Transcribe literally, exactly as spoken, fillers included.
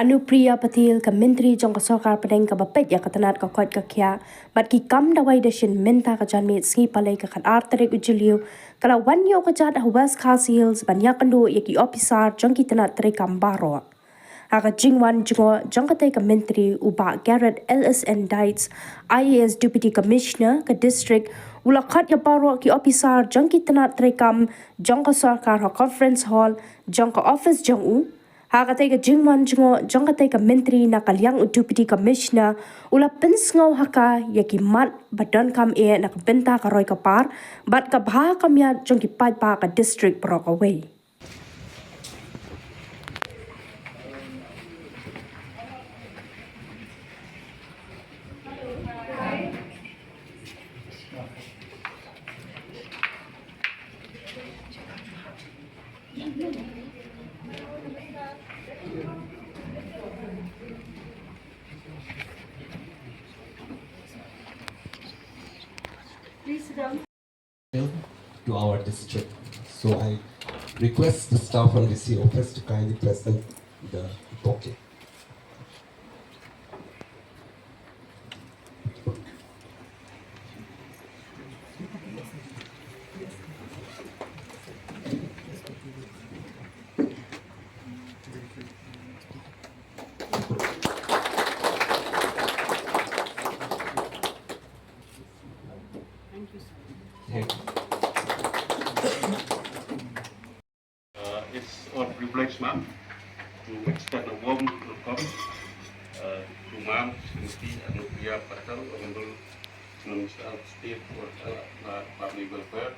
Anupriya Patel, ka Myntri jong ka Sorkar Pdeng kaba peit ïa ka tnat ka koit ka khiah bad ki kam dawai da shin mynta ka janmiet sngi Palei ka khatar tarik u Jylliew, ka la wan ïoh ka jad ha West Khasi Hills ban ïakynduh ïa ki ophisar jong ki tnat treikam baroh. Ha ka jingwan jngoh jong katei ka Myntri, u Bah Garod L S N Dites, I A S Deputy Commissioner ka District, u la khot ïa baroh ki ophisar jong ki tnat treikam jong ka sorkar ha Conference Hall jong ka office jong u. Ha katei ka jingwan jngoh jong katei ka Myntri na ka liang u Deputy Commissioner, u la pynsngew ha ka ïa ki mat ba donkam eh na ka bynta ka roi ka par bad ka bha ka miat jong ki paidbah ka district baroh kawei. Please sit down. To our district. So I request the staff from D C office to kindly present the bouquet. Thank you, sir. Thank you. Uh, it's our privilege, ma'am, to extend a warm welcome, uh, to Ma'am Srimati Anupriya Patel, Honorable Minister of State for Health and Family Welfare,